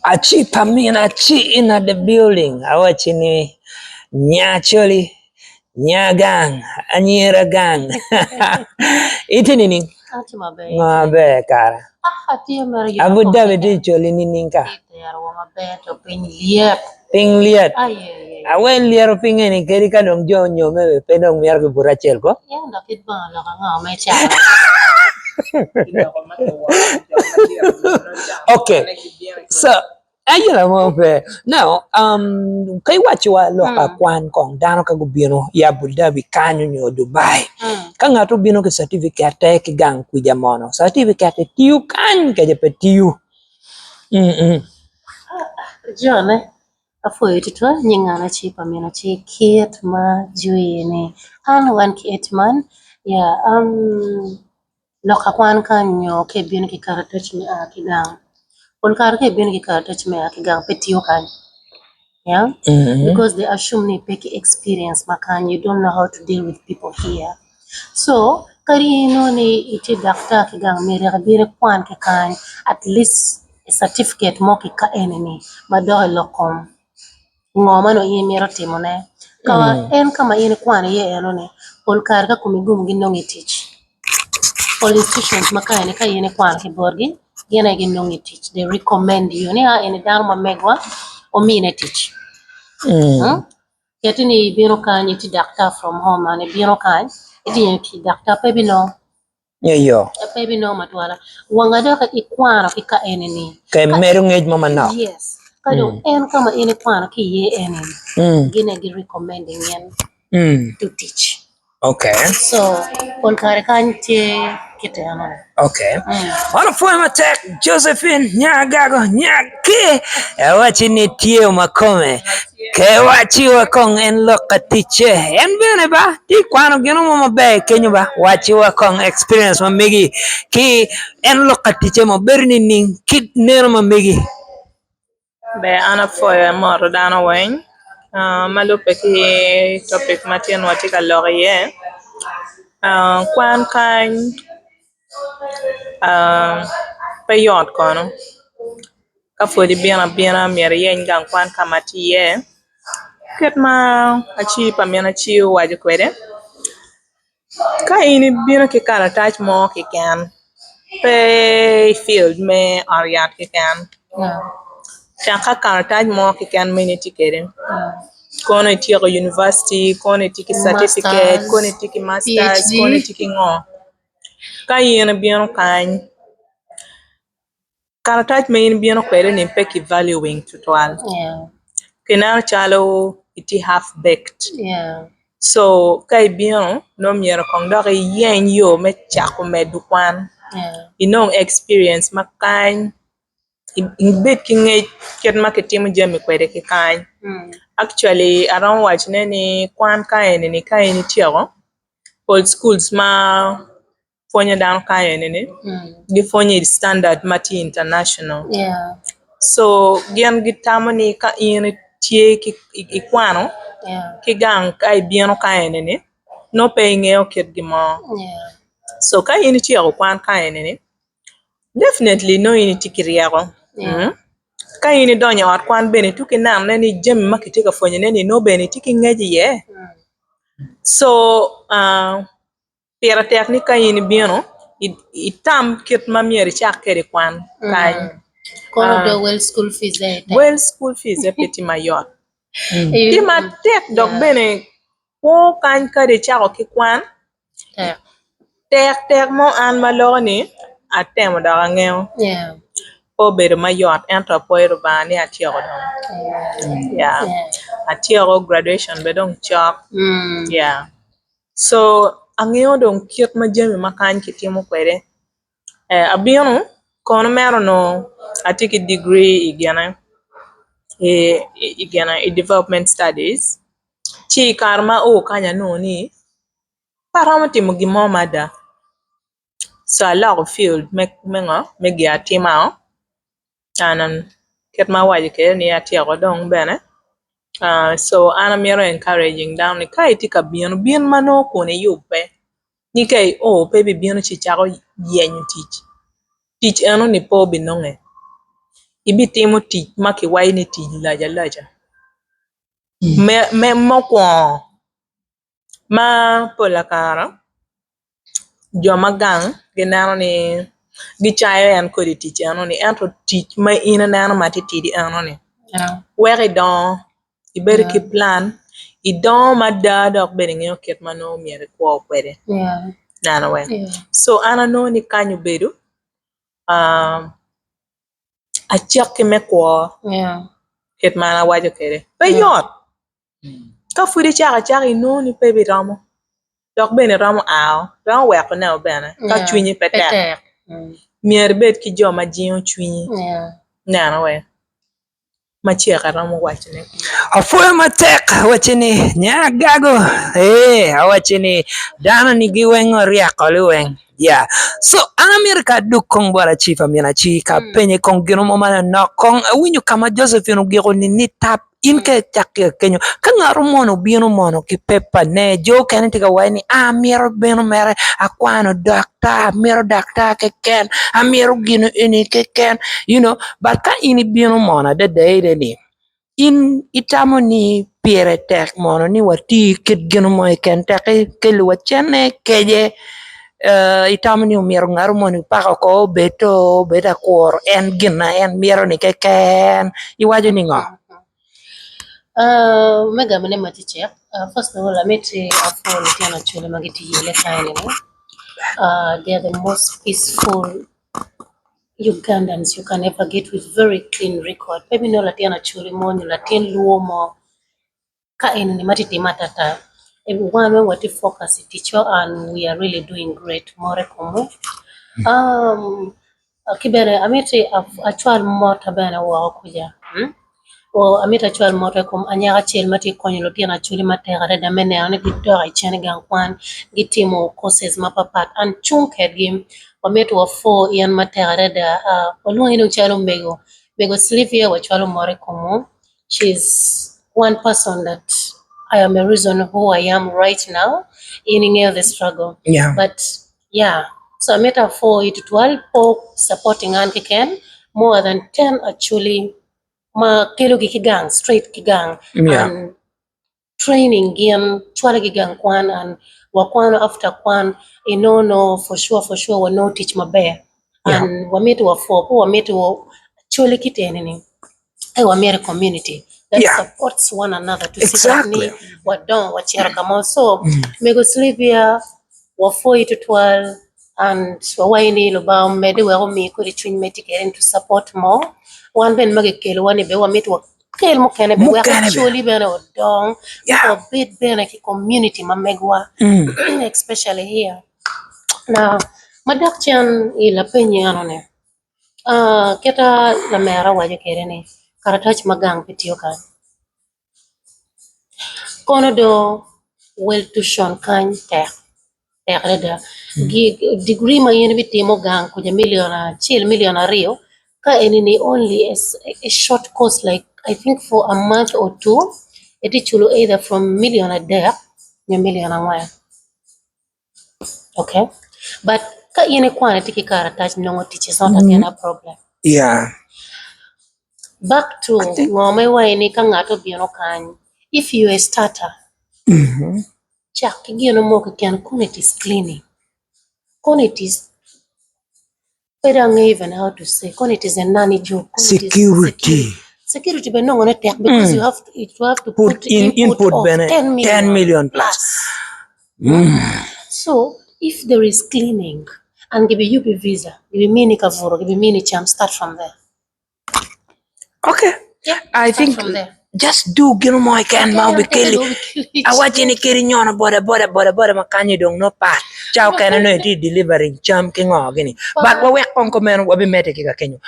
Aci pa min aci in at the building awacci ni nya Acholi, nya gang, anyira gang itye nining? Atye maber. Ngo maber kara? Ah, atye mere gin Abu Dhabi tye i coli nining ka? Terowa maber to piny lyet. Piny lyet. Aye, aye. Awe lyeto piny eni kadi ka dong jo onyome be pe dong myero gibut acel ko? Yan dok kit bongo lok ango ma icamo? Okay, so ayela mo pe. Now, um, ka iwaciwa lok Mm. akwan kong dano ka gubino i Abu Dhabi kany nyo Dubai, Mm. ka ngat obino ki certificate ki gang kwija mono, certificate tiyo kany kece pe tiyo. Mm mm. Jone, apwoyo tutwal nying an aci pa min aci kit ma jwi ni an wan ki Etman ya um, Lok akwan kany nyo ka ibino ki karatac me a ki gang, pol kare ka ibino ki karatac me a ki gang pe tiyo kany because they assume ni ipe ki experience ma kany you don't know how to deal with people here so kadi in inongo ni itye daktar ki gang myero ibin ikwan ki kany at least certificate mo ki ka eni ni madok i lok kom ngo ma nongo in imito timone ka en ka ma in ikwano iye enoni pol kare ka komi gum ginongo i tic pol institutions ma ka eni ka in ikwano ki botgi gin aye ginongo i tic they recommend you ni aa eni dano ma megwa omine tic keti ni ibino kany itye daktar from home and ibino kany itye yenyo tic daktar pe ibinongo. Nyo yo. Pe ibinongo matwala. Wanga dok ikwano ki ka eni ni. Ka imedo ngec mo manok. Yes. Ka dong en ka ma in ikwano ki iye eni ni, gin aye gi recommending in to teach. Okay. So, pol kare kany tye kit eno ni. Okay. Man opwoyo matek Josephine Nyagago Nyaki. Awacci ni tye ma kome. Ke wacci wa kong en lok ka ticce. En bene ba tye kwano gino mo maber kenyo ba wacci wa kong experience ma megi ki en lok ka ticce mo bedo nining ki neno ma megi. Ber an apwoyo amoto dano weng ma lubbe ki topic ma tyen watye ka lok iye kwan kany pe yot kono Ka pwod ibino abina myero iyeny gang kwan ka ma tye iye kit ma aci pa min aci owaco kwede ka in ibino ki karatac mo keken pe i field me ot yat keken cak ka karatac mo keken ma in itye kwede kono ityeko univaciti kono itye ki catifiket kono itye ki masters kono itye ki ngo ka in ibino kany. Karatac ma in ibino kwede-ni pe ki valuing tutwal kineno calo itye half baked so ka ibino nongo myero kong dok iyeny yo me cako medo kwan inong experience ma kany ibed ki ngec kit ma kitimo jami kwede ki kany actually aromo wacone ni kwan ka eni-ni ka in ityeko pol schools ma pwonyo dano ka eni-ni gipwonyo i standard ma tye international so gin gitamo ni ka in itye ki ikwano ki gang ka ibino ka eni-ni nongo pe ingeyo kit gin mo so ka in ityeko kwan ka eni-ni definitely nongo in itye ki ryeko ka in idonyo i ot kwan bene ituko inenone ni jami ma kitye ka pwonyone-ni nongo bene itye ki ngec iye so Pire tek ni ka in ibino, itam kit ma myero icak kwede kwan kany. Kono do wel school fees aye tek. Wel school fees pe tye mayot. Tye matek dok bene kwo kany kadi icako ki kwan, tek tek mo an ma loko ni atemo dok angeyo. Pe obedo mayot ento apwoyo Lubanga ni atyeko dong. Atyeko graduation bene dong cok. So angeyo dong kit ma jami ma kany kitimo kwede abino kono mere onongo atye ki digiri i gine i development studies ci i kare ma ao kany anongo ni pe aromo timo gin mo mada so aloko field me ngo me gin atima o kit ma awaco kwede ni atyeko dong bene so an amito encouraging dano ni ka itye ka bino bin ma nongo kun iyubbe ni ka io pe ibibino ci icako yenyo tic, tic eno ni pe obinonge. Ibitimo tic ma kiwaco ni tic lac alaca me mukwongo ma pola kare jo ma gang gineno ni gicayo en kodi tic enoni ento tic ma in ineno matitidi enoni weko idongo ibedo ki plan idongo mada dok bene ingeyo kit ma nongo myero ikwo kwede ineno wee co an anongo ni kany obedo acakki me kwo kit ma an awaco kwede pe yot ka pud icako acaka inongo ni pe biromo dok bene romo ao romo wekone bene ka cwinyi pe tek myero ibed ki jo ma jingo cwinyi ineno wee. Macek aromo wacone. Apwoyo matek awacci ni nya gago ee awacci ni dano ni giweng oryeko liweng ya so an amito ka adug kong bot acipa min aci ka apenye kong gin mo manonok kong awinyo ka ma Josephine ogiko ni ni tap in ka icak ki akenyo ka ngat mono obino mono ki pepa ne jo okene tye ka waco ni amito bino mere akwano daktar amito daktar keken amito gin eni keken you know But ka in ibino mono adada ene ni, in itamo ni pire tek mono ni wati kit gin mo keken tekki keliwa cene kece itamo ni omyero ngat moni paka oko obed to obed akuro en gin ma en mito ni keken iwaco ni ngo? Me gamone ma tye cek, first of all amiti apwo lutino acholi ma gitye i yelle kany-ni they are the most peaceful Ugandans you can ever get with very clean record pe binongo latin acholi mo nyo latin luo mo ka eni ma tye time atata wan weng watye focus i ticwa and we are really doing great moro i komwa ki bene amiti acwal motta bene woko kuca. Amito acwal mot i kom anyaka acel ma tye ka konyo lutino acholi matek adada me neno ni gidok i cen i gang kwan gitimo courses mapatpat an cung kwedgi wamito wapwo in matek adada walwongi dong calo mego mego Sylvia wacwalo mot i komwu she is one person that I am a reason who I am right now in ingeyo the struggle but yeah so amito apwo tutwal po supporting an keken more than 10 acholi ma kelogi ki gang straight ki gang and training gin cwalogi gang kwan and wakwano after kwan inongo nongo for sure for sure wanongo tic maber and wamito wapwo pe wamito coli kit eni ni ento wamito community that supports one another to see that ni wadongo wacito ka mo so mego Sylvia wapwoyi tutwal and wawaco ni Lubanga omedde wek omi kodi cwiny me tye kwede to support more wan bene ma kikelowa ni bene wamito wakel mukene bene wek acholi bene odong wabed bene ki community ma megwa especially here now madok cen i lapeny enoni kita lamera owaco kwede ni karatac ma gang pe tiyo kany. Kono do wel tucon kany tek tek adada digri ma in ibitimo gang kwica milion acel milion aryo ka enini only a short course like I think for a month or two itye culo either from milion adek nyo milion angwen okay but ka in ikwano itye ki karatac nongo tic is not again a problem. Back to ngo ma iwaco ni ka ngat obino kany if you a starter cak ki gin mo keken kono it is cleaning kono it is pe dong angeyo even how to say kono it is a nanny job Security. security bene nongone tek because you have to, you have to Put put in input input of bene 10 10 million million plus. plus. So if there is cleaning and gibiyubi visa gibimini kabuto gibimini cam start from there. Okay. Yeah, I start think from there. just do gin mo keken ma Keken obikeli keken obikeli. awaci ni kadi nyono boda boda boda boda ma kanyi dong nongo pat ca okene nongo itye delivering cam ki ngo gini but wawek kong kumeno wabimedde ki ka kenyo.